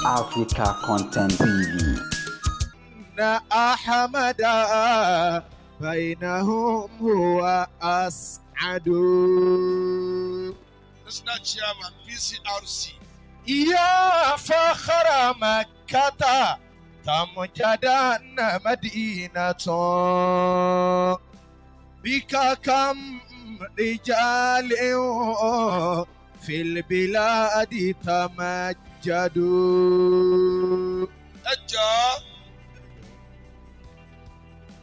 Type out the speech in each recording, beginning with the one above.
Africa Content TV. أحمد بينهم هو أسعد. National Chairman PCRC. يا فخر مكة تمجدا مدينة بك كم رجال في البلاد تمجدوا. Ẹ jọ̀ọ́,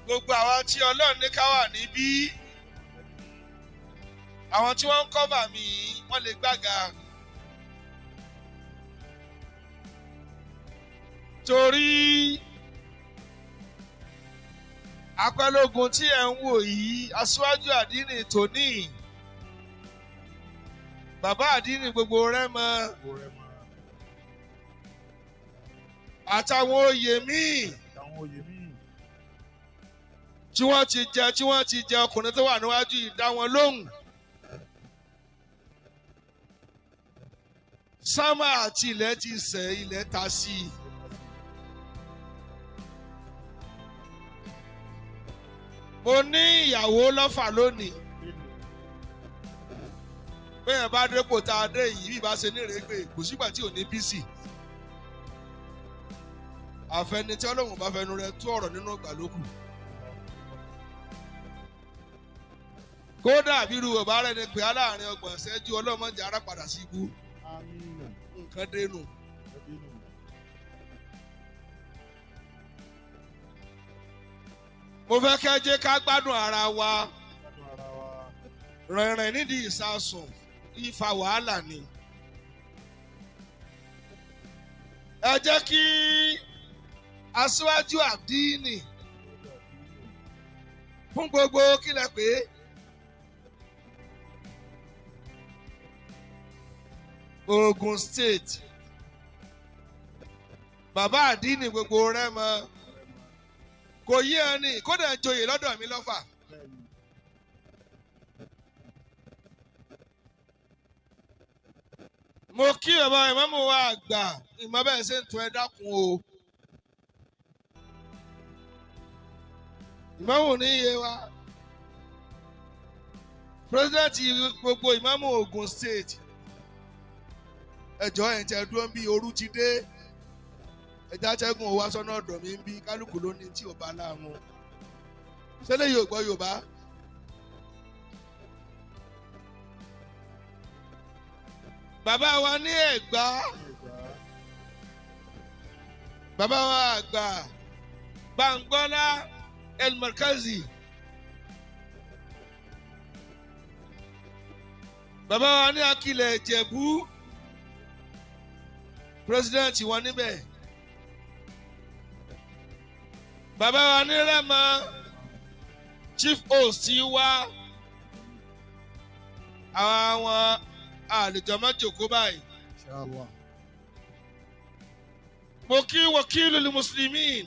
gbogbo àwọn tí Ọlọ́run ní ká wà níbí, àwọn tí wọ́n ń cover mi yìí, wọ́n lè gbága. Torí apẹ́lógún tí ẹ̀ ń wò yìí, aṣíwájú àdínì tòní, bàbá àdínì gbogbo Rẹ́mọ àtàwọn oyè míì tí wọ́n ti jẹ tí wọ́n ti jẹ ọkùnrin tó wà níwájú yìí dá wọn lóhùn. Sámà àti ilẹ̀ ti sẹ̀, ilẹ̀ ta sí i. Mo ní ìyàwó lọ́fà lónìí. Bẹ́ẹ̀ bá dépò tá a dé yìí, bí ìbá ṣe ní ìrẹ́gbẹ̀, kò sígbà tí ò ní bísì. Àfẹni tí Ọlọ́run bá fẹnu rẹ̀ tú ọ̀rọ̀ nínú ìgbà lókù. Kódà bírú ọba rẹ̀ ni pé aláàárín 30 ṣẹ́jú ọlọ́mọdé ara padà sí ibú. Nǹkan dénú. Mo fẹ́ kẹ́ jẹ́ ká gbádùn ara wa. Rìnrìn nídìí ìsasùn ìfà wàhálà ni. Ẹ jẹ́ kí aṣíwájú àdínì fún gbogbo kílẹ̀ pé Ogun State, bàbá àdínì gbogbo Rẹ́mọ, kò yí ẹni kódà joyè lọ́dọ̀ mi lọ́fà. Mo kí bàbá ìmáàmù wa àgbà, ìmọ̀ bẹ́ẹ̀ ṣe ń tún ẹ dákun o. Ìmáàmù ní iye wa. President gbogbo ìmáàmù Ogun State. Ẹjọ́ ẹ̀ ń tẹ dúró ń bí ooru ti dé. Ẹja ṣẹ́gun ò wá sọ́nà ọ̀dọ̀ mi ń bí kálukú ló ní tí ò bá láàmú. Ṣé lè yóò gbọ́ Yorùbá? Bàbá wa ní Ẹ̀gbá, bàbá wa àgbà Bàǹgbọ́lá El-Markazi, bàbá wa ní Akilẹ̀ Ìjẹ̀bú, president wọn níbẹ̀, bàbá wa ní Rẹ́mọ, chief host wa, àwọn àlejò máa jòkó báyìí. Mo kí wakilul muslimin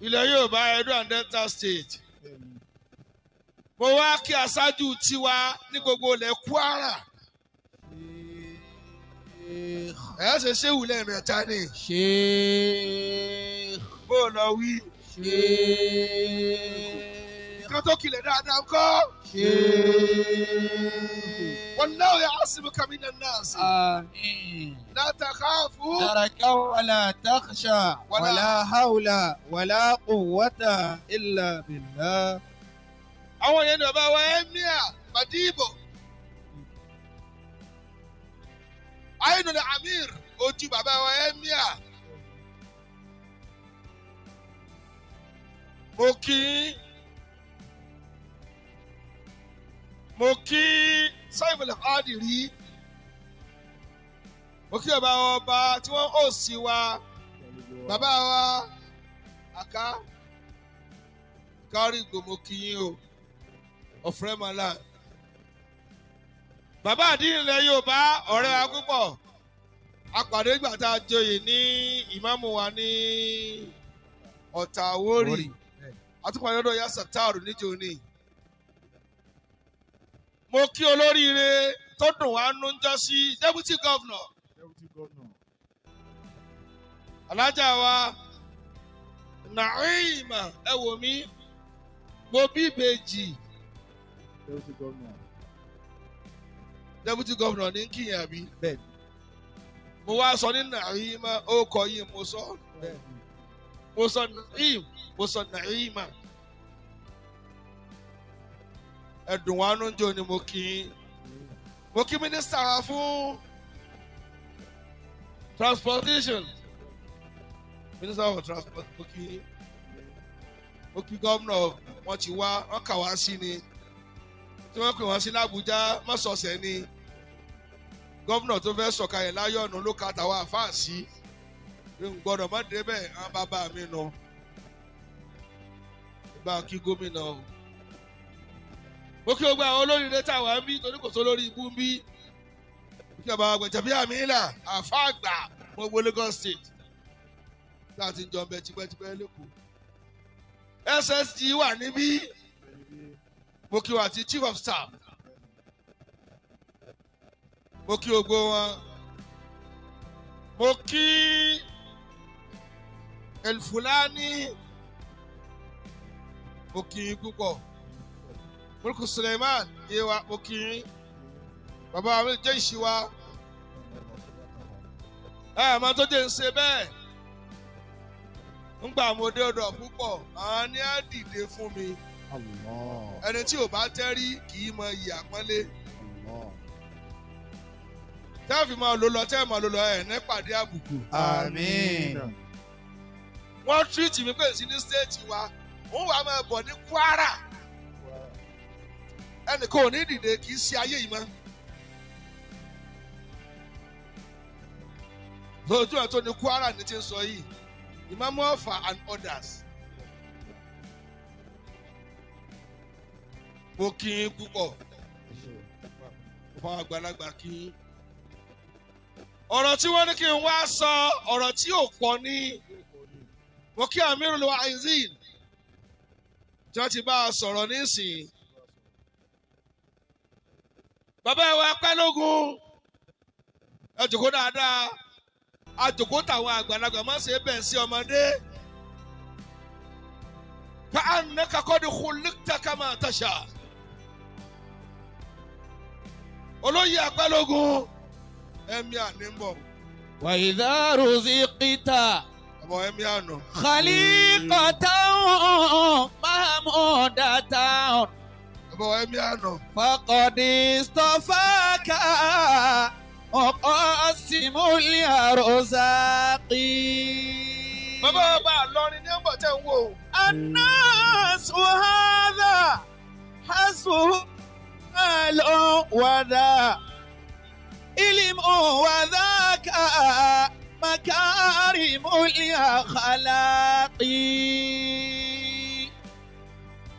ilẹ̀ Yorùbá, Edo and Delta State. Mo wá kí aṣáájú tiwa ní gbogbo ilẹ̀ Kwara. Ẹ ṣe ṣéwù lẹ́ẹ̀mẹ́ta ni. Bó o lọ wí. Nǹkan tó kilẹ̀ dáadáa ńkọ́. Wallahu ya'asimuka minan nas. آمين. La takhafu. ترك ولا تخشى ولا حول ولا قوة إلا بالله. Àwọn yẹn ni bàbá wa Emir Madibo. Ainul Amir ojú bàbá wa Emir. Mo kí Saiful Qadiri. Mo kí bàbá wa ọba tí wọ́n ó sí wa. Bàbá wa Àká Kárìgbò, mo kí yín o. Ọ̀fẹ́ mọ́lá. Bàbá àdínì ilẹ̀ Yorùbá, ọ̀rẹ́ wa púpọ̀. Apàdé ìgbà tá a joyè ní ìmáàmù wa ní Ọ̀tà Àwórì. Àtúpàdé ọ̀dọ̀ ya Sàtáàrù níjó ní. Mo kí olóríire tó dùn wá nú jọ sí deputy governor. Alájà wa Naima, ẹ wò mí, mo bí ìbejì. Deputy governor ní kíyàn àbí? Bẹ́ẹ̀ni. Mo wá sọ ní Naima, ó kọ yín mo sọ. Mo sọ Naim, mo sọ Naima. Ẹ̀dùn wa nú jò ni mo kí yín. Mo kí mínísítà wa fún transportation. Minister of transport, mo kí yín. Mo kí gómìnà, wọn ti wá, wọn kà wá sí ni. Tí wọ́n pè wọ́n sí l'Àbújá, mọ́sọ̀ọ̀sẹ̀ ni. Gómìnà tó fẹ́ sọ̀kalẹ̀ láyọ̀nù ló ka tàwa àfáà sí. N gbọ́dọ̀ má débẹ̀, àwọn bàbá mi nù. Bá a kí gómìnà o. Mo kí gbogbo àwọn olóríire táwa ń bí torí kò sólórí ibú ń bí. Kí ọba àgbẹ̀jẹ̀bí àmì ìlà àfáà àgbà gbogbo Lagos State. Láti jọ ń bẹ tipẹ́tipẹ́ lẹ́kọ̀ọ́. SSG wà níbí. Mo kí wa àti Chief of Staff. Mo kí gbogbo wọn. Mo kí Elfulani. Mo kí yín púpọ̀. Mulku Suleiman Yewa, mo kí yín. Bàbá mi jẹ́ ìṣíwá. Ẹ máa tó jẹ́ ń ṣe bẹ́ẹ̀. Ńgbà mo dé ọ̀dọ̀ púpọ̀, àwọn ni á dìde fún mi. Ẹni tí ò bá tẹ́rí kì í mọ iyì àpọ́nlé. Tẹ́ fi máa lò lọ, tẹ́ máa lò lọ, ẹ̀ ní pàdé àbùkù. Àmín. Wọ́n tírìtì mi pé sí ní stéètì wa, òun wàá máa bọ̀ ní Kwara. Ẹnì kan ò ní dìde, kì í ṣe ayé yìí mọ́. Lójú ẹ̀ tó ní Kwara ní ti ń sọ yìí, Ìmáàmù Ọ̀fà and others. Mo kí yín púpọ̀. Mo fọwọ́ àgbàlagbà kí yín. Ọ̀rọ̀ tí wọ́n ní kí n wá sọ, ọ̀rọ̀ tí ò pọ̀ ní. Mo kí Amirul Wa'izin tí wọ́n ti bá a sọ̀rọ̀ nísìnyí. Bàbá wa Pẹ́lógún, ẹ jòkó dáadáa. Àjòkó tàwọn àgbàlagbà má ṣe bẹ̀ sí ọmọdé. Ka annaka qad khuliqta kama tasha. Olóyè Apẹ́lógún, ẹ̀mí àní ń bọ̀. Wa idha ruziqta Àbọ̀ ẹ̀mí àná. khaliqatan mahmudatan. Àbọ̀ ẹ̀mí àná. Faqad istafaka uqasimul arzaqi. Bàbá bàbá Ìlọrin ní ọ̀bọ̀ tẹ̀ ń wò. Annasu hadha hasbuhu malun wada ilmun wa dhaka makarimul akhlaqi.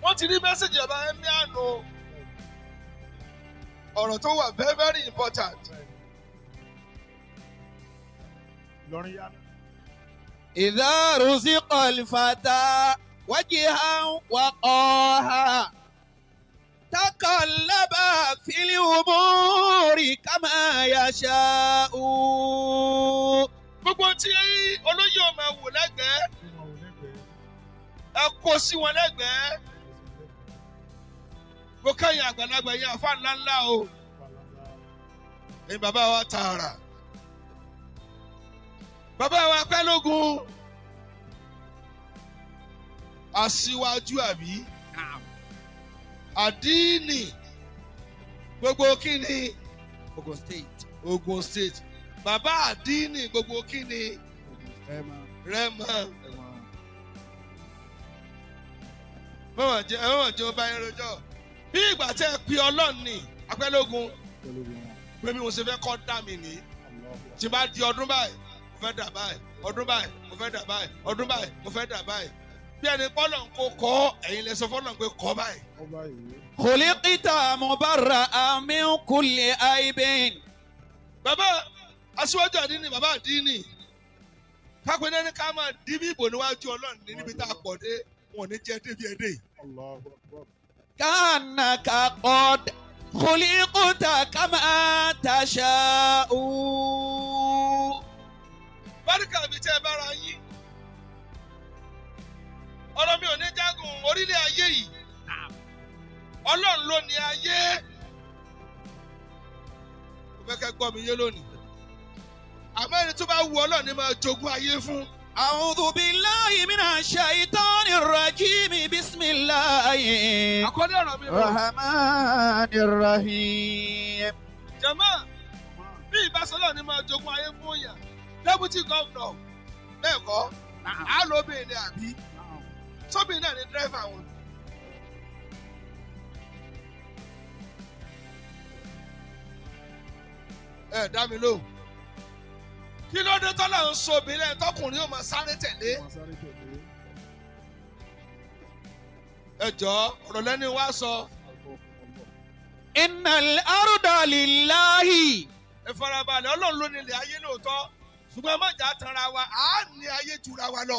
Wọ́n ti rí mẹ́sẹ̀gì ọba ẹ̀mí àná. Ọ̀rọ̀ tó wà very very important. إذا رزق الفتى وجها وقاها تقلب في الأمور كما يشاء. Gbogbo tí olóyè ọmọ wò lẹ́gbẹ̀ẹ́, ẹ kó sí wọn lẹ́gbẹ̀ẹ́. Mo kẹ́yìn àgbàlagbà yẹn àfa ńlá ńlá o. Ẹ̀yin bàbá wa tààrà. Bàbá wa Pẹ́lógún. Aṣíwájú àbí? Àdínì. Gbogbo kíni? Ogun State. Ogun State. Bàbá àdínì gbogbo kíni? Rẹ́mọ. Mọ̀mọ̀ jẹ́ ẹ̀wọ̀n jẹ́ ọba yẹn rojọ́. Bí ìgbà tẹ́ ẹ pe Ọlọ́run ni Apẹ́lógún pé bí mo ṣe fẹ́ kọ́ dá mi ní. Tí bá di ọdún báyìí, mo fẹ́ dà báyìí, ọdún báyìí, mo fẹ́ dà báyìí, ọdún báyìí, mo fẹ́ dà báyìí. Bí ẹni pọ́lọ̀ ń kó kọ́, ẹ̀yin lẹ sọ fọ́lọ̀ ń pé kọ́ báyìí. Khuliqta mubarra'an min kulli aibin. Bàbá aṣíwájú àdínì, bàbá àdínì. Kápẹ́ náà ní ká máa dí bí ìbò níwájú Ọlọ́run ní níbi tá a pọ̀ dé, wọn ò ní jẹ́ débi ẹ̀dẹ́. Ka'annaka qad khuliqta kama تشاء. Báríkà mi tẹ́ ẹ bára yín. Ọ̀rọ̀ mi ò ní jágùn orílẹ̀ ayé yìí. Ọlọ́run ló ní ayé. Mo fẹ́ kẹ́ gbọ́ mi yé lónìí. Àmọ́ ẹni tó bá wu Ọlọ́run ni máa jogún ayé fún. أعوذ بالله من الشيطان الرجيم بسم الله Àkọlé ọ̀rọ̀ mi rò. الرحمن الرحيم. Jàmá bí ìbáṣọlọ́ ni máa jogún ayé fún yàn. Deputy governor bẹ́ẹ̀ kọ́, á lọ obìnrin ni àbí? Sóbìnrin náà ni dírẹ́fà wọn. Ẹ dá mi lóhùn. Kí ló dé tọ́lá ń so obìnrin ẹ̀ tọkùnrin yóò máa sáré tẹ̀lé? Ẹ jọ̀ọ́ ọ̀rọ̀ lẹ́ni wá sọ. إن الأرض لله. Ẹ farabalẹ̀, Ọlọ́run ló nílẹ̀ ayé lóòótọ́. Ṣùgbọ́n ẹ má jà tanra wa, à á ní ayé jura wa lọ.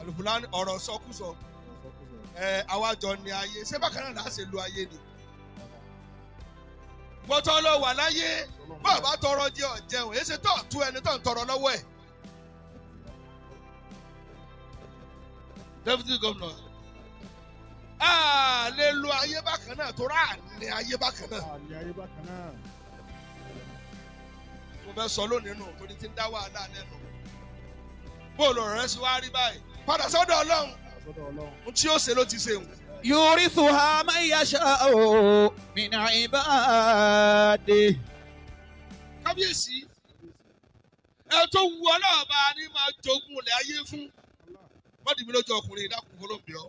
Àlùfùlání ọ̀rọ̀ sọkúsọ. Ẹ àwa jọ ní ayé. Ṣé bákan náà láà ṣe lo ayé ni? Gbọ́tọ́ lọ wà láyé, bàbá tọrọ jẹ ọ̀jẹun, èyí ṣe tó tú ẹni tó ń tọrọ lọ́wọ́ ẹ̀. Deputy Governor, a lè lo ayé bákan náà tó rà ní ayé bákan náà. Mo fẹ́ sọ lónìí nù torí ti ń dá wàhálà lẹ́nu. Bóòlù ọ̀rọ̀ rẹ sì wá rí báyìí. Padà sọ́dọ̀ Ọlọ́run, ohun tí ó ṣe ló ti ṣe òun. يورثها من يشاء من عباده. Kábíyèsí, ẹ tó wu ọlọ́ọ̀ba ni máa jogún ilẹ̀ ayé fún. Wọ́n dì mí lójú ọkùnrin ìdákùn fọlọ́bìọ́.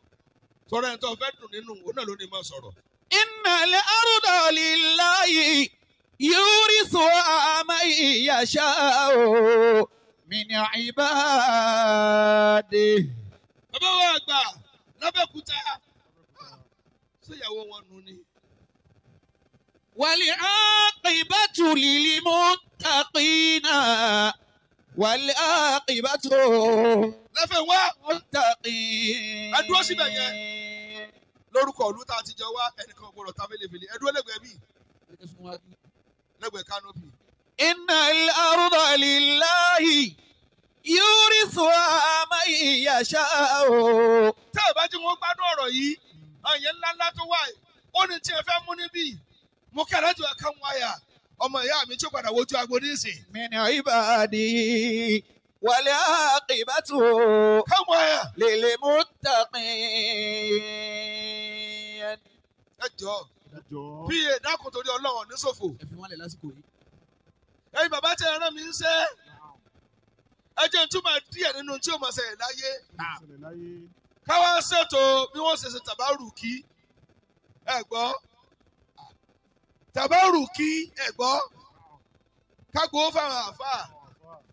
Sọ̀rọ̀ ẹni tó fẹ́ dùn nínú òun náà ló ní máa sọ̀rọ̀. إن الأرض لله يورثها من يشاء من عباده. Bàbá wa àgbà l'Abẹ́òkúta, ṣé ìyàwó wọn nù ni? والعاقبة للمتقين والعاقبة Lẹ́fẹ̀ wá للمتقين. Ẹ dúró síbẹ̀ yẹn. Lórúkọ ìlú tá a ti jọ wá, ẹnìkan ò gbọdọ̀ ta fèlèfèlè. Ẹ dúró lẹ́gbẹ̀ẹ́ bí lẹ́gbẹ̀ẹ́ kánópì. إن الأرض لله يورثها من يشاء. Tẹ́ ẹ bá jí wọn gbádùn ọ̀rọ̀ yìí, àyẹ̀ ńláńlá tó wà yìí, ó ní tí ẹ fẹ́ mú níbí. Mo kí alájọ ẹ̀ka ń wáyà, ọmọ ìyá mi tí ó padà wojú agbo nísìn. من عباده والعاقبة Ká wáyà. للمتقين. Ẹ jọ̀ọ́, bí ìdákun torí Ọlọ́run ní ṣòfò. Ẹ fi wọ́n lẹ̀ lásìkò yìí. Ẹ̀yin bàbá tẹ ẹran mi ń ṣe. Ẹ jẹ́ n túmọ̀ díẹ̀ nínú tí ó máa ṣẹlẹ̀ láyé. Káwá ṣètò bí wọ́n ṣe ṣe tàbárùkí. Ẹ gbọ́. Tàbárùkí ẹ gbọ́. Kágbó fáwọn àáfàá.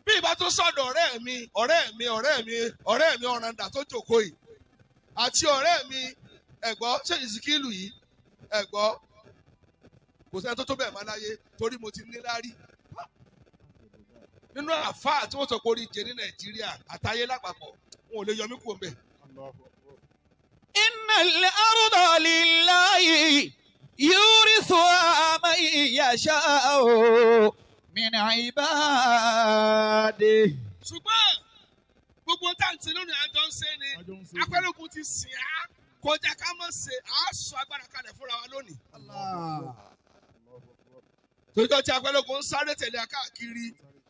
Bí ìbá tó sọ̀dọ̀ ọ̀rẹ́ mi, ọ̀rẹ́ mi, ọ̀rẹ́ mi, ọ̀rẹ́ mi ọ̀ràǹdà tó jókòó yìí. Àti ọ̀rẹ́ mi, ẹ gbọ́, ṣé ìsìkìlù yìí? Ẹ gbọ́. Kò sẹ́ni tó tó bẹ́ẹ̀ máa láyé torí mo ti ní láárí. Nínú àáfàá tí wọ́n sọ pé orí jẹ ní Nàìjíríà àtayé lápapọ̀, wọn ò lè yọ mí kúrò ńbẹ̀. إن الأرض لله يورثها من يشاء من عباده. Ṣùgbọ́n gbogbo tá à ń ṣe lónìí àjọ ń ṣe ni apẹ́lógún ti sìn á kọjá ká mọ̀ ṣe á sọ agbára kalẹ̀ fúnra wa lónìí. Torí tó ti apẹ́lógún ń sáré tẹ̀lé a káàkiri,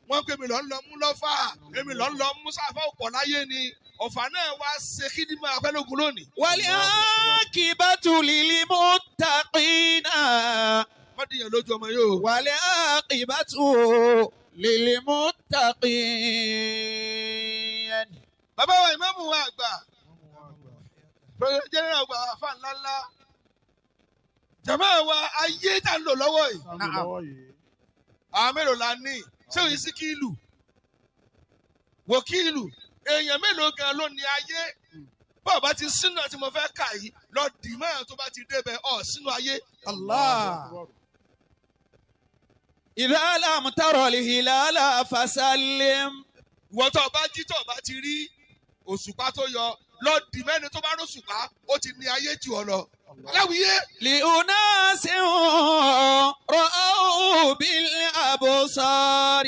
wọ́n pè mí lọ́ ń lọ mú lọ́fà, èmi lọ́ ń lọ mú sáfà ọ̀pọ̀ láyé ni ọ̀fà náà wá ṣe kídìmọ̀ apẹ́lógún lónìí. والعاقبة للمتقين. Wọ́n dìyàn lójú ọmọ yóò. والعاقبة للمتقين. Bàbá wa ìmáàmù wa àgbà, President General àgbà àfa ńláńlá, jàmáà wa ayé tá ń lò lọ́wọ́ yìí. Àwọn mélòó la ní? Ṣé òyìn sí kílù? Wòkílù, èèyàn mélòó gan ló ní ayé? Bọ́ọ̀ bá ti sínú àti mo fẹ́ kà yìí, lọ dì máa tó bá ti débẹ̀ ọ̀ sínú ayé. الله إذا لم تر الهلال فسلم. Ìwọ tó o bá jí tó o bá ti rí òṣùpá tó yọ, lọ dì mẹ́ni tó bá róṣùpá, ó ti ní ayé jù ọ lọ. Aláwìyé. لأناس لأناس رأوا بالأبصار.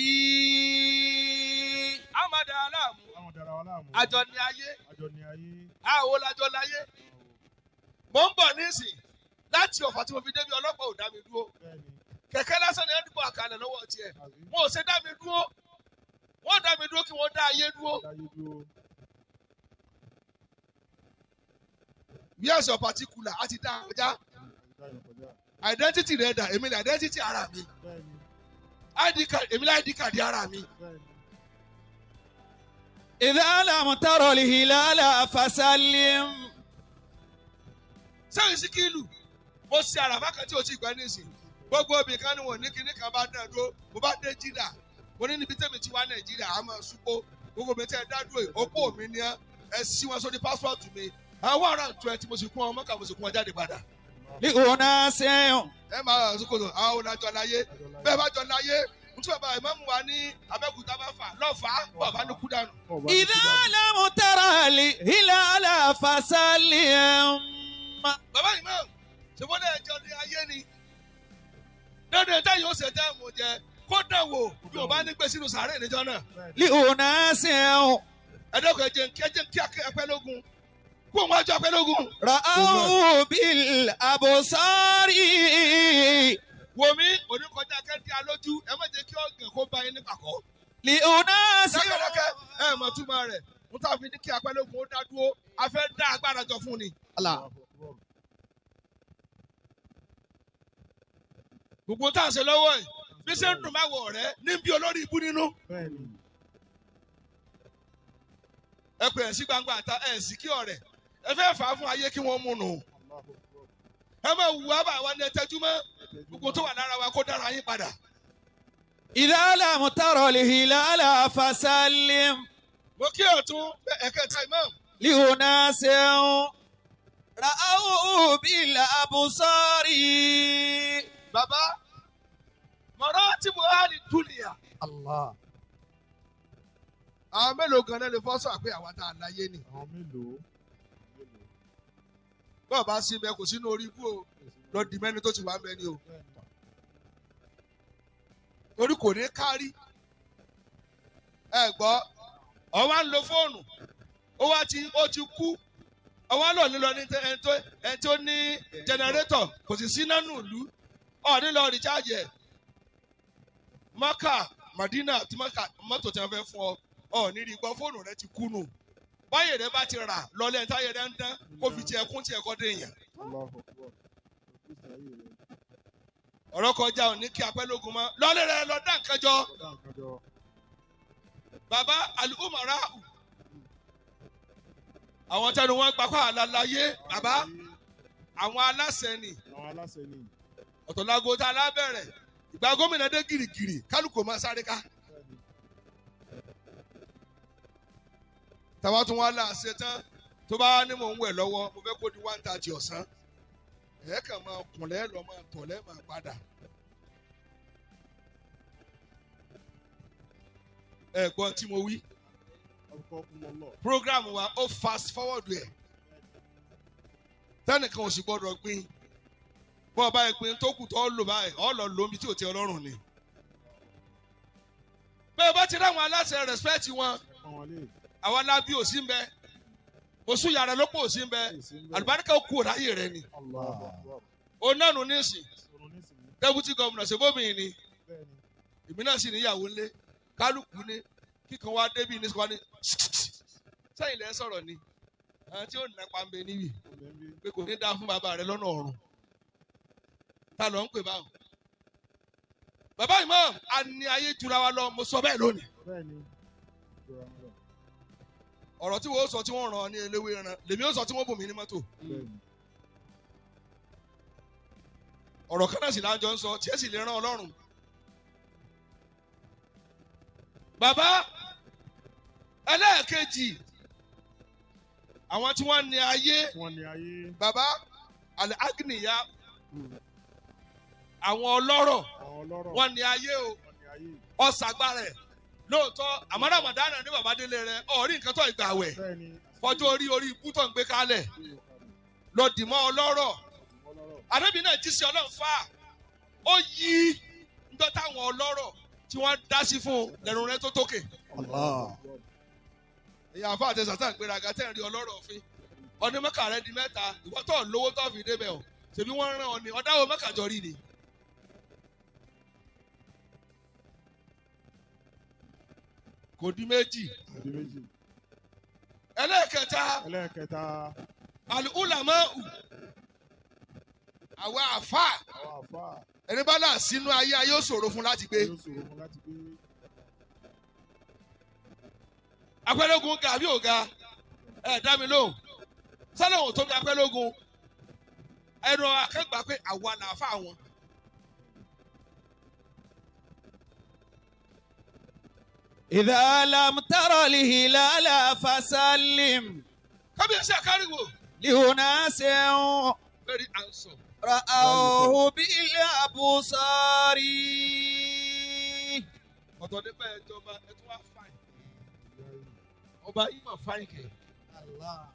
Amada aláàmú. Àwọn dara wa láàmú. Àjọ ní ayé. Àjọ ní ayé. Àwọn làjọ láyé. Mo ń bọ̀ nísìn láti Ọ̀fà tí mo fi débi ọlọ́pàá ò dá mi dúró. Bẹ́ẹ̀ni. Kẹ̀kẹ́ lásán ni wọ́n dìbò àkàlẹ̀ lọ́wọ́ tiẹ̀. Àbí. Wọn ò ṣe dá mi dúró. Wọ́n dá mi dúró kí wọ́n dá ayé dúró. Dáyé dúró. Where's your particular? A ti dá a kọjá. Dáyọ̀ kọjá. Identity rẹ̀ dà, èmi ni identity ara mi. Bẹ́ẹ̀ni. ID card, èmi ni ID card ara mi. Bẹ́ẹ̀ni. إذا لم تر الهلال فسلم. Sẹ́yìn síkìlù, mo ṣe àràfà kan tí o ti gbẹ́ nísìn. Gbogbo obì kan ni wọ́n ní kinní kan bá dán dúró. Mo bá dé Jìdá. Mo ní níbi tẹ́mi ti wá Nàìjíríà, a máa súpó. Gbogbo mi tẹ́ ẹ dá dúró yìí, opó mi ni ẹ sí wọn sórí pásítọ̀tù mi. Àwọn 120 mo sì kún wọn mọ́kà mo sì kún wọn jáde padà. لأناس Ẹ máa sókòtò àwọn onájọ láyé. Àjọ láyé. Bẹ́ẹ̀ bá jọ láyé, ntí bàbá ìmáàmù wa ní Abẹ́òkúta bá fà lọ́fàá bàbá ní kú dànù. Ọba ní إذا kú dànù. لم تر الهلال فسلم. Bàbá ìmáàmù ṣèwọ́n ẹjọ́ ní ayé ni. Dandan táyà ó ṣe tẹ́ mú jẹ kó dàn wò bí o bá ní gbé sínú sàárè níjọ́ náà. Bẹ́ẹ̀ni. لأناس Ẹ dẹ́kun ẹ jẹ́ kí apẹ́lógún kó òun wájú apẹ́lógún. رأوا بالأبصار. Wò mí oníkọjá kẹ́ndí alójú ẹ má jẹ́ kí ọ̀gàn kó bá yín ní pàkọ́. لأناس Dákẹ́dákẹ́ ẹ mọ̀ túmọ̀ rẹ̀ n ta fi ní kí apẹ́lógún ó dá dúró a fẹ́ dá agbára jọ fún ni. الله. Gbogbo tá à ń ṣe lọ́wọ́ yìí bí ṣe ń dùn máa wọ̀ rẹ́ ní bí olórí ibú nínú. Bẹ́ẹ̀ni. Ẹ pè é sí gbangba àta ẹ sì kí ọ̀rẹ́ ẹ fẹ́ fà á fún ayé kí wọ́n mú nù. Allahu Akbar. Ẹ máa wù wá bá wa ní ẹ tẹjú mọ́ gbogbo tó wà lára wa kó dára yín padà. إذا لم تر الهلال فسلم. Mo kí ọ̀tún ẹ̀kẹta imam. لأناس رأوا بالأبصار. Bàbá mọ̀rọ́ tí mo há ní dúnìyà. الله. Àwọn mélòó gan-an lè fọ́ sọ pé àwa tá a láyé ni. Àwọn mélòó? Mélòó? Bọ́ọ̀ bá sí ibẹ̀ kò sínú orí ibú o lọ di mẹ́ni tó ti wà mẹ́ni o. Bẹ́ẹ̀ni. Torí kò ní kárí. Ẹ gbọ́, ọ wá ń lo fóònù, ó wá ti ó ti kú, ọ wá lọ nílọ ní ẹni tó ní jẹnẹrétọ̀ kò sì sí nánú ìlú, ọ nílọ rìcháàjì ẹ̀. Mọ́kà Màdínà tí mọ́kà mọ́tò tí wọ́n fẹ́ fún ọ, ọ ní rí gbọ́ fóònù rẹ ti kú nù. Báyìí rẹ bá ti rà lọlẹ́ ẹni táyé rẹ ń dán kó fi tiẹ̀ kún tiẹ̀ kọ́ dé èèyàn. Allahu Akbar. Ìgbésí ayé rẹ̀. Ọ̀rọ̀ kọjá ò ní kí apẹ́lógún mọ́ lọ́lẹ́ rẹ lọ dá nǹkan jọ. Dá nǹkan jọ. Bàbá alùmọ̀rá àwọn tẹnu wọn gbapá àlàláyé bàbá àwọn aláṣẹ ni Àwọn aláṣẹ ni. ọ̀tọ̀lágo tá a lábẹ̀rẹ̀ ìgbà gómìnà dé gìrìgìrì kálukú máa sáré ká. Bẹ́ẹ̀ni. Tàwa tún wá láàṣẹ tán tó bá ní mò ń wẹ̀ lọ́wọ́ mo fẹ́ kó di 1:30 ọ̀sán ẹ̀ kàn máa kùnlẹ̀ lọ́ máa tọ̀lẹ́ máa padà. Ẹ gbọ́n tí mo wí. Ọkọ̀ kún lọ. Program wa ó fast forward ẹ̀ tẹnìkan ò sì gbọdọ̀ gbin bọ́ ọba ìpín tó kù tó lò báyìí ọ lọ lómi tí ò ti ọlọ́run ni. Bẹ́ẹ̀ bá ti ráwọn aláṣẹ respect wọn Pọ́n wọn lé. àwọn alábí ò sí ń bẹ oṣù yàrá ló pọ̀ ò sí ń bẹ Èsì ń bẹ. àlùbáríkà ó kú òráyè rẹ ni. Allahu Akbar. Onánu nísìn Sọ̀rọ̀ nísìnyí. deputy governor ṣèbómi ni Bẹ́ẹ̀ni. èmi náà sì níyàwó ńlé kálukú ní kíkan wá débi ní sọ ní sẹ́yìn lẹ́ sọ̀rọ̀ ni àwọn tí ó nà pàmbẹ níbí Ọbẹ̀ ń bí. pé kò ní dáa fún bàbá rẹ lọ́nà ọ̀run ta ló ń pè báwọn. Bàbá imam a ní ayé jura wa lọ mo sọ bẹ́ẹ̀ lónìí. Bẹ́ẹ̀ni. Jọra wọn lọ. Ọ̀rọ̀ tí wọ́n sọ tí wọ́n ràn ọ́ ní eléwé ran lèmi ó sọ tí wọ́n bù mí ní mọ́tò. Bẹ́ẹ̀ni. Ọ̀rọ̀ kan náà sì lájọ ń sọ tí ẹ sì lè rán Ọlọ́run. Bàbá ẹlẹ́ẹ̀kejì àwọn tí wọ́n ní ayé Wọ́n ní ayé. bàbá alẹ́ agniya àwọn ọlọ́rọ̀ Àwọn ọlọ́rọ̀. wọ́n ní ayé o Wọ́n ní ayé. ọ̀sàgbára ẹ̀ lóòótọ́ àmọ́ Ramadana ní bàbá délé rẹ ọ̀rí nǹkan tó ìgbà wẹ̀ Bẹ́ẹ̀ni. fọjọ́ orí orí ibú tó ń gbé kálẹ̀ lọ dìmọ́ ọlọ́rọ̀ Ọlọ́rọ̀. Ànábì náà jí sí Ọlọ́run fà ó yí ńdọ́ táwọn ọlọ́rọ̀ tí wọ́n dá sí fún un lẹ́nu rẹ tó tókè. Allah. Èyí àfa àti sàtàn gbéraga tẹ́ ń rí ọlọ́rọ̀ òfin. Ọdún mẹ́ka rẹ di mẹ́ta, ìwọ tó lówó tó fi débẹ̀ o. Ṣèbí wọ́n rán ọ ni, ọ̀dáwọ̀ mẹ́ka jọ rí ni. Kò di méjì. Kò di méjì. Ẹlẹ́ẹ̀kẹta. Ẹlẹ́ẹ̀kẹta. Al-ulama'u. Àwa àfa. Àwa àfa. Ẹni bá là sínú ayé ayé ó ṣòro fún láti gbé. Yóò ṣòro fún láti gbé. Apẹ́lógún ga àbí òga? Ẹ dá mi lóhùn. Sálọ̀hún tó bí apẹ́lógún. Ẹnu akẹ́gbà pé àwa làáfà wọn. إذا لم تر الهلال فسلم Kábíyèsí àkáríwò. لأناس Very handsome. رأوه بالأبصار. Ọ̀tọ̀ nípa ẹ̀jọba ẹ tún wá fáìn. Ọba yìí mà fáìn kẹ̀. Allah.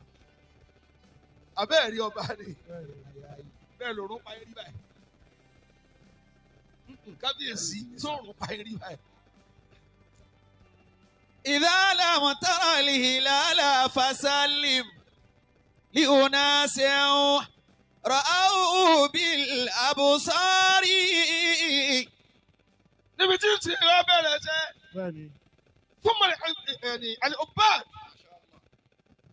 Abẹ́ẹ̀ rí ọba ni. Bẹ́ẹ̀ lòrùn pa eré báyìí. Kábíyèsí sóòrùn pa eré báyìí. إذا لم تر الهلال فسلم لأناس رأوه بالأبصار. Níbi tí tí wọ́n bẹ̀rẹ̀ ṣẹ́ Bẹ́ẹ̀ni. fún mọ̀lẹ́ ẹni àlẹ́ ọba.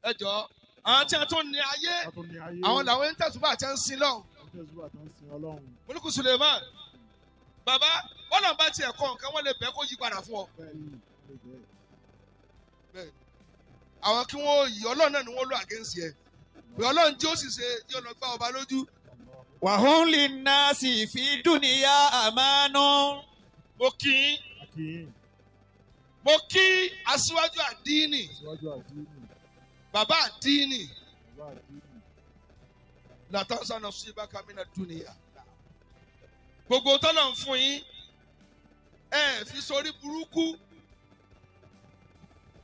Ẹ jọ àwọn tí a tún ní ayé A tún ní ayé. àwọn làwọn ń tẹ̀sùbà àti ń sin lọ́hùn. Àwọn tẹ̀sùbà tó ń sin Ọlọ́run. Mùlùkù Suleiman bàbá wọn náà bá tiẹ̀ kọ́ nǹkan wọ́n lè bẹ́ kó yí padà fún ọ. Bẹ́ẹ̀ni. Lè bẹ́ẹ̀. Àwọn kí wọ́n yí Ọlọ́run náà ni wọ́n lò against yẹ. Pé Ọlọ́run tí ó sì ṣe yóò lọ gbá ọba lójú. وهم للناس في الدنيا أمان. Mo kí yín. Akínyìn. Mo kí aṣíwájú àdínì Síwájú àdínì. bàbá àdínì Bàbá àdínì. látàǹsà náà sí ibà kàmínà dúnìyà. Gbogbo tọ́lọ̀ ń fún yín ẹ fi sórí burúkú.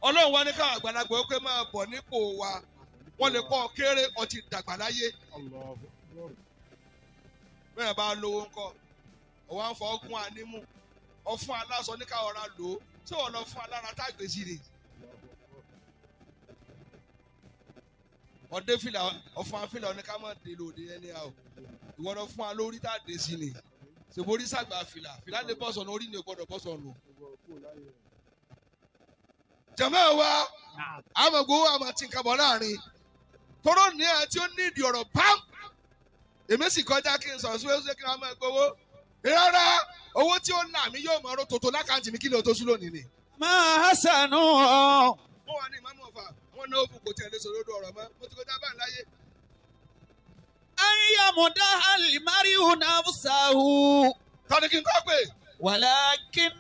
Ọlọ́run wa ní káwọn àgbàlagbà ó pé máa bọ̀ nípò wa wọ́n lè kọ́ ọ kéré ọtí dàgbà láyé. Allahu Akbar. Bẹ́ẹ̀ bá lówó ńkọ́ ọ̀wá ń fọ ọgùn ànímù ọ̀fun aláṣọ ní káwọn ọ̀rá lò ó ṣé wọ́n lọ fún alára tá àgbèsí ni. Ọdẹ fìlà ọ̀fun afìlà ọ̀ní ká má dé lòdì ẹni à o ìwọ lọ fún wa lórí tá a dé sí ni ṣèborí sàgbà fìlà fìlà lè bọ́ sọ̀nù orí ni ò gbọ́dọ̀ bọ́ sọ̀nù. Gbogbo kúrò láyé rẹ̀. Jàmáà wa àmọ̀ gbowó àmọ̀ tí nǹkan bọ̀ láàrin tóró ní ẹ tí ó ní ìdí ọ̀rọ̀ pam èmi sì kọjá kí n sọ̀rọ̀ síwájú kí n máa gbowó rárá owó tí ó là mí yóò máa ro tòótọ́ lákàntì mi kí lè tó sún lónìí ni. ما حسن Wọ́n wà ní ìmáàmù ọ̀fà àwọn náà ó fún kò tiẹ̀ lè sọ̀rọ̀ ọ̀rọ̀ mọ́ mo ti kọjá báyìí láyé. أن يمدح المرء نفسه Tọ́ni kí n kọ́ pé ولكن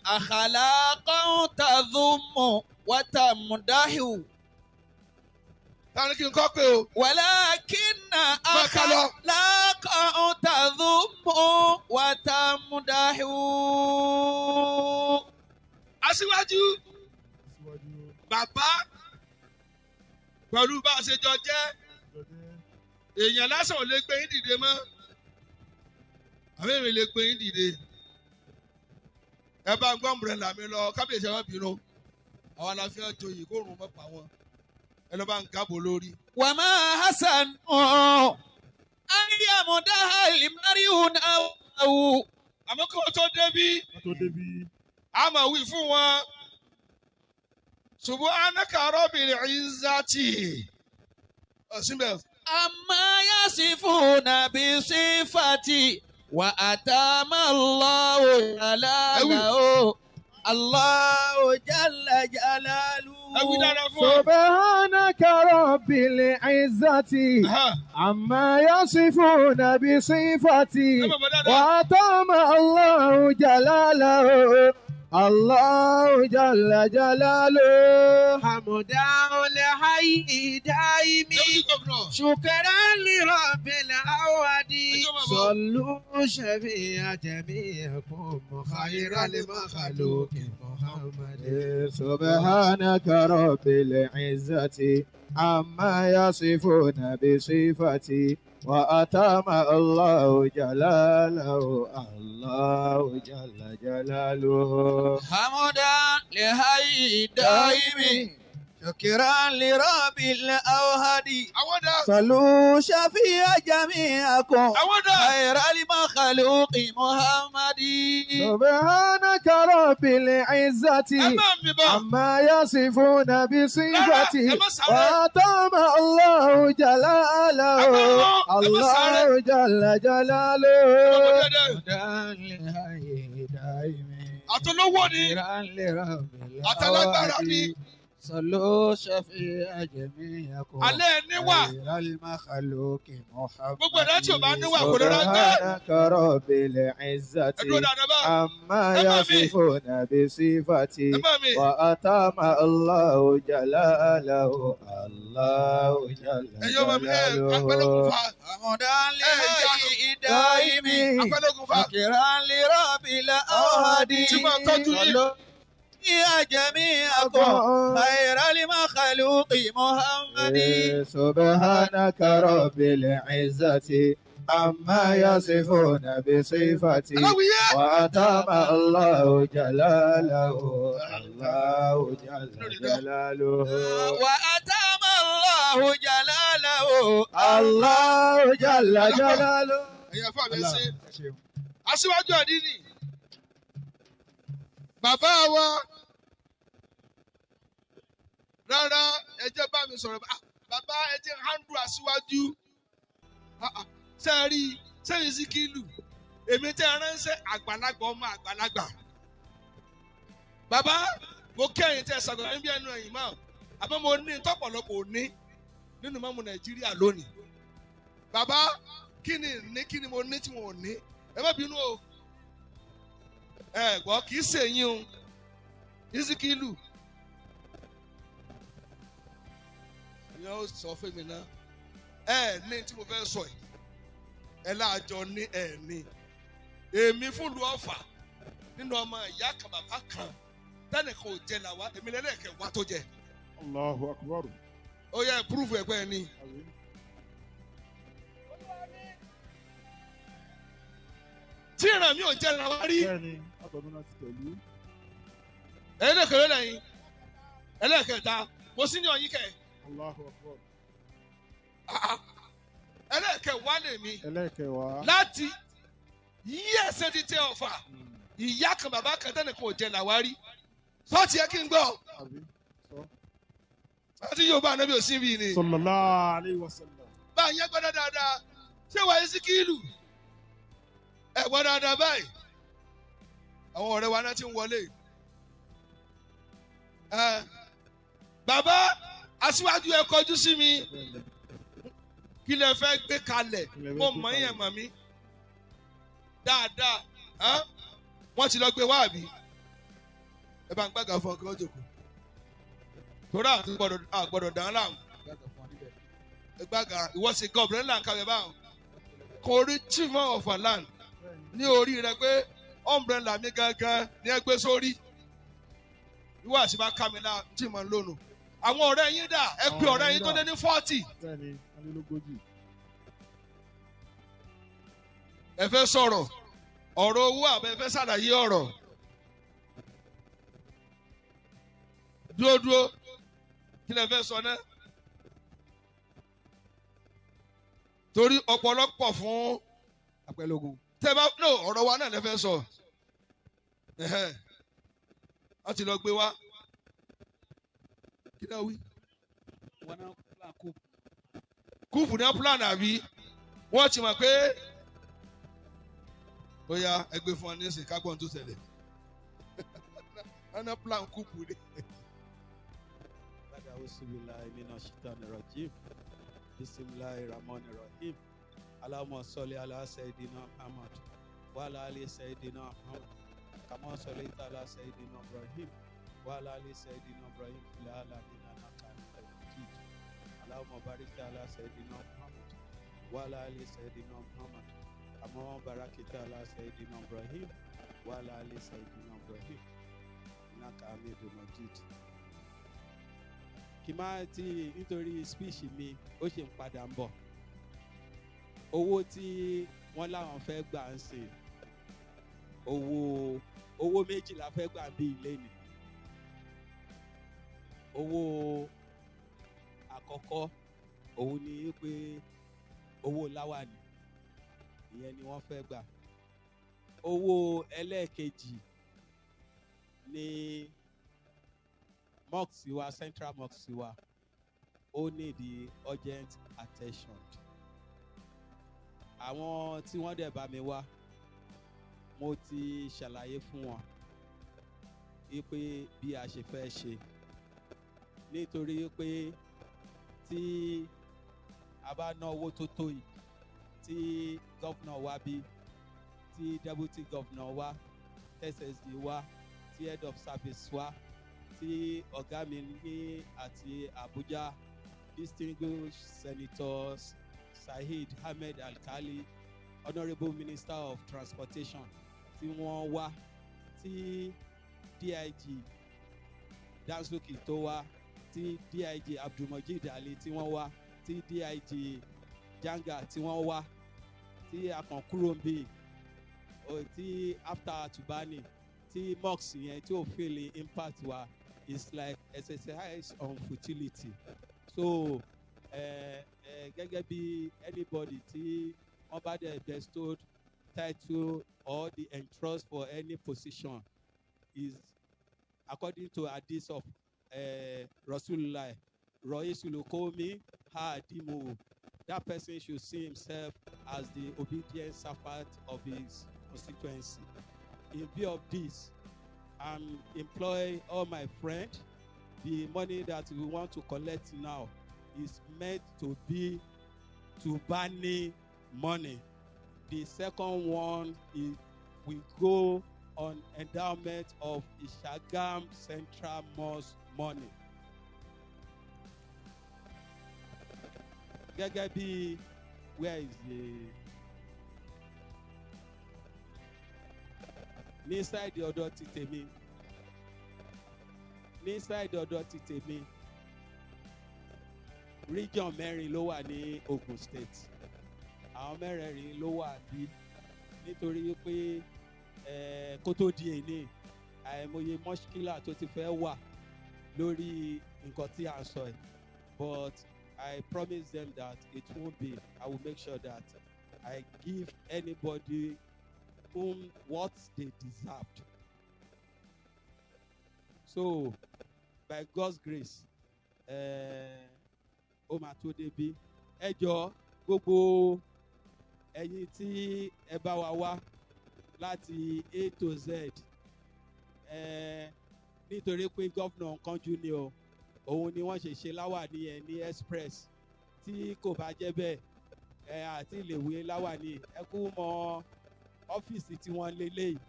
أخلاقا تذم وتمدح. tọ́ni kí n kọ́ pé o. ولكن ما كلا. أخلاقا تذم وتمدح. Aṣíwájú Síwájú bàbá pẹ̀lú bá a ṣe jọ jẹ́ jọjẹ́. èèyàn lásán ò lè gbé yín dìde mọ́ àbí èmi lè gbé yín dìde ẹ bá ń gbọ́ ọ̀mùrẹ́là mi lọ kábíyèsí ẹ má bínú àwọn aláfíà joyè kó rùn mọ́ pa wọn ẹ lọ́ bá ń gábò lórí. وما حسن أن يمدح المرء نفسه Àmọ́ kí wọ́n tó débí Ká tó débí. a máa wí fún wọn subhanaka rabbil izzati ọ̀sìnbẹ̀ أما يصفون بصفتي وأتام الله جلاله الله جل جلاله. Ẹ wí dáadáa fún ọ. سبحانك رب العزة عما يصفون بصفتي Ẹ bàbá dáadáa. وأتم الله جلاله الله جل جلاله حمدا لحي دائم Deputy governor. شكرا لرب العواد صلوا شفيع جميعكم خير المخلوق محمد. سبحانك رب العزة عما يصفون بصفتي وأتم الله جلاله الله جل جلاله. حمدا لحي دائم شكرا لرب الأوهد Àwọn dà. صلوا شفيع جميعكم Àwọn dà. خير المخلوق محمد. سبحانك رب العزة Ẹ máa mi bọ̀. عما يصفون بصفته Rárá, ẹ má sáré. وأتم الله جلاله Ẹ má lọ, ẹ má sáré. الله جل جلاله. حمدا لحي دائم Àtolówó ni. شكرا لرب Àtàlágbára ni. الأوهد صلوا شفيع جميعكم Alẹ́ ẹni wà. خير المخلوق محمد. Gbogbo ẹ̀dá tí ò bá níwà kò lè rán gbé. سبحانك رب العزة Ẹ dúró dáadáa bá. عما Ẹ má mi. يصفون بصفته Ẹ má mi. وأتم الله جلاله الله جل Ẹ̀yin ọmọ mi ẹ̀ apẹ́lógún جلاله. fa. حمدا لحي دائم Apẹ́lógún fa. شكرا لرب الأوهد Tí máa tọ́jú yín. صلوا يا جميعكم خير المخلوق محمد. سبحانك رب العزة عما يصفون بصفته Aláwìyé. وأتم الله جلاله الله جل جلاله. وأتم الله جلاله الله جل جلاله. Ẹ̀yin afá mi ṣe. Aṣíwájú àdínì. Bàbá wa. Rárá, ẹ jẹ́ bá mi sọ̀rọ̀. Ah, bàbá ẹ jẹ́ handle aṣíwájú. Ah, ah, ṣé ẹ rí i? Sẹ́yìn sí kílù. Èmi tẹ́ ẹ ránṣẹ́ àgbàlagbà ọmọ àgbàlagbà. Bàbá, mo kí ẹ̀yin tẹ́ ẹ ṣàgbàlagbà níbi ẹnu ẹ̀yìn máa. Àmọ́ mo ní tọ́pọ̀lọpọ̀ òní nínú mọ́mú Nàìjíríà lónìí. Bàbá, kí ni ní kí ni mo ní tí wọn ò ní? Ẹ má bínú o. Ẹ gbọ́ kì í ṣèyín o. Ìsìkìlù. Ìyẹn ó sọ fún mi náà. Ẹ ní tí mo fẹ́ sọ yìí. Ẹ láàjọ ní ẹ ní. Èmi fún lu Ọ̀fà nínú ọmọ ìyá kan bàbá kan tẹ́nìkan ò jẹ làwa èmi lẹ́lẹ́kẹ̀ wá tó jẹ. Allahu akbar. Ó yẹ púrúfù ẹ̀gbẹ́ ẹ ní. Àbí? Tí ìran mi ò jẹ làwa rí. Bẹ́ẹ̀ni, àtọ̀dún láti tẹ̀lú. Ẹlẹ́kẹ̀rẹ́ lẹ́yìn. Ẹlẹ́kẹ̀ta mo sí ní ọ̀yìn kẹ̀. Allahu akbar. Ẹlẹ́kẹ̀wá lèmi Ẹlẹ́kẹ̀wá. láti yí ẹsẹ̀ ti tẹ Ọ̀fà ìyá kan bàbá kan tẹ́nìkan ò jẹ làwa rí. Sọ́ọ̀tì yẹ kí n gbọ́. Àbí? Sọ. Àti Yorùbá ànábì ò sí bí ni. Sallallahu alayhi wa sallam. Bá a yẹn gbọ́dọ̀ dáadáa ṣé wàá Síkírù ẹ gbọ́ dáadáa báyìí. Àwọn ọ̀rẹ́ wa náà ti ń wọlé. Ẹ bàbá aṣíwájú ẹ kọjú sí mi. Bẹ́ẹ̀ni. Kí lẹ fẹ́ gbé kalẹ̀? Kí lẹ fẹ́ Mo gbé mọ̀ kalẹ̀? yẹn mọ̀ mí dáadáa. Hàn? Wọ́n ti lọ gbé wá àbí? Ẹ bá ń gbàgà fún ọkọ òjòkó. Torí àti àgbọ̀dọ̀ dàn án láàmú. Ẹ gbàgà ìwọ sí gọ́ọ̀bù ńlá ń kalẹ̀ báwọn. Kò rí chief of our land ní orí rẹ pé umbrella mi gangan ní ẹ gbé sórí. Ìwọ àṣìbá kámi lá tí mo ń lónu. Àwọn ọ̀rẹ́ yín dà, ẹ pe ọ̀rẹ́ yín tó dé ní 40. Bẹ́ẹ̀ni, alélógójì. Ẹ fẹ́ sọ̀rọ̀ ọ̀rọ̀ owó àbẹ fẹ́ ṣàlàyé ọ̀rọ̀. Dúró dúró kí lẹ fẹ́ sọ náà? Torí ọ̀pọ̀lọpọ̀ fún Apẹ̀lógún. tẹ́ bá no ọ̀rọ̀ wa náà lẹ fẹ́ sọ. Ẹ̀hẹ́n. Wọ́n ti lọ gbé wá. Kí náà wí? Wọn náà plan coup. Kúùpù ní plan àbí? Wọ́n ti mọ̀ pé ó yá ẹgbẹ́ fún ọ ní ìsìn kágbọ́n tó ṣẹlẹ̀. Wọ́n ná plan kúùpù ni. Bada auzubillahi minash shaitani rajim. Bismillahir rahmanir rahim. Allahumma salli ala sayyidina Muhammad wa ala ali sayyidina Muhammad kama sallaita ala sayyidina Ibrahim wa ala ali sayyidina Ibrahim fil alamin innaka Hamidum Majid. Allahumma barik ala sayyidina Muhammad wa ala ali sayyidina Muhammad kama barakta ala sayyidina Ibrahim wa ala ali sayyidina Ibrahim innaka Hamidum Majid. Kí má tí nítorí speech mi ó ṣe ń padà ń bọ̀. Owó tí wọ́n láwọn fẹ́ gbà ń sìn, owó méjì la fẹ́ gbà bí ilé ni. Owó àkọ́kọ́ òun ni pé owó láwàní, ìyẹn ni wọ́n fẹ́ gbà. Owó ẹlẹ́ẹ̀kejì ní mosque wa, central mosque wa, ó need the urgent attention. Àwọn tí wọ́n dẹ̀ bá mi wá, mo ti ṣàlàyé fún wọn wípé bí a ṣe fẹ́ ṣe, nítorí pé tí a bá ná owó tó tó yìí, tí governor wá bí, tí deputy governor wá, SSD wá, tí head of service wá, tí ọ̀gá mi ní àti Abuja, distinguished Senator Saheed Ahmed Alkali, honourable minister of transportation, tí wọ́n wá, tí DIG Dansuki tó wá, tí DIG Abdulmajid Ali tí wọ́n wá, tí DIG Janga tí wọ́n wá, tí a kàn kúrò ń bí, tí after Tubani, tí mosque yẹn tí ò feel impact wa is like exercise on futility. So gẹ́gẹ́ bí anybody tí wọ́n bá dẹ̀ bestowed title or the entrust for any position is according to hadith of Rasulullah, Ra'isu'l Qawmi Khadimuhu, that person should see himself as the obedient servant of his constituency. In view of this, I'm employ all my friends. The money that we want to collect now is meant to be Tubani money. The second one is we go on endowment of Ishagam Central Mosque money. Gẹ́gẹ́ bí, where is the, ní side ọ̀dọ̀ ti tèmi, ní side ọ̀dọ̀ ti tèmi, region mẹ́rin ló wà ní Ogun State. Àwọn mẹ́rẹ̀ẹ̀rin ló wà bí, nítorí pé kó tó di èní, àìmọye mọ́ṣíkìlà tó ti fẹ́ wà lórí nǹkan tí à ń sọ yìí, but I promise them that it won't be. I will make sure that I give anybody whom what they deserved. So by God's grace, ó máa tó débi. Ẹ jọ, gbogbo ẹ̀yin tí ẹ bá wa wá láti A to Z, nítorí pé governor kánjú ni o, òun ni wọ́n ṣe ṣe láwàní ẹ ní express. Tí kò bá jẹ́ bẹ́ẹ̀, ẹ àti ìlèwé láwàní ẹ kú mọ ọ́fíìsì tí wọ́n lé léyìí.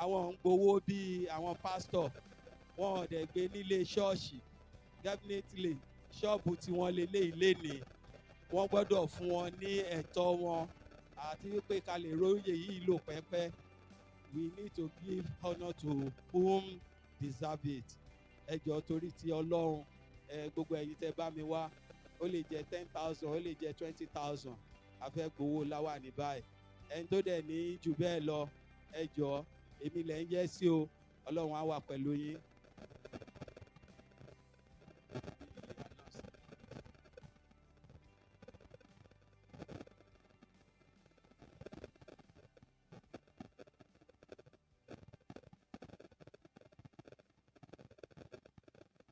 Àwọn ń gbowó bíi àwọn pásítọ̀, wọn ò dẹ̀ gbé nílé ṣọ́ọ̀ṣì. Definitely, ṣọ́ọ̀bù tí wọ́n lé léyìí lénìí, wọ́n gbọ́dọ̀ fún wọn ní ẹ̀tọ́ wọn, àti wípé ká lè róye yìí lò pẹ́pẹ́. We need to give honour to whom deserve it. Ẹ jọ̀ọ́, torí ti Ọlọ́run, ẹ gbogbo ẹ̀yin tẹ́ bá mi wá, ó lè jẹ́ 10,000, ó lè jẹ́ 20,000. A fẹ́ gbowó láwàní báyìí. Ẹni tó dẹ̀ ní jù bẹ́ẹ̀ lọ, ẹ jọ̀ọ́, èmi lẹ̀ ń jẹ́ sí o. Ọlọ́run á wà pẹ̀lú yín.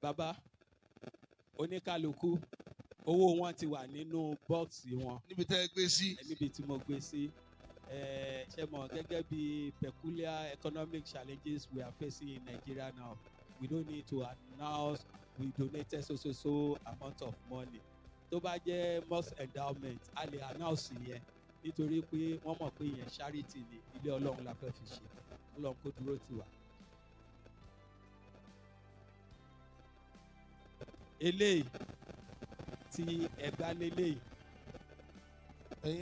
Bàbá, oníkálukú owó wọn ti wà nínú box wọn. Níbi tẹ́ ẹ gbé sí. Níbi tí mo gbé sí. Ṣe mọ̀, gẹ́gẹ́ bí peculiar economic challenges we are facing in Nigeria now, we don't need to announce we donated so so so amount of money. Tó bá jẹ́ mosque endowment, a lè announce yẹn, nítorí pé wọ́n mọ̀ pé yẹn charity ni, ilé Ọlọ́run la fẹ́ fi ṣe. Ọlọ́run kó dúró tì wá. Eléyìí tí ẹgbàá lélẹ́yìí. Ẹ̀yin.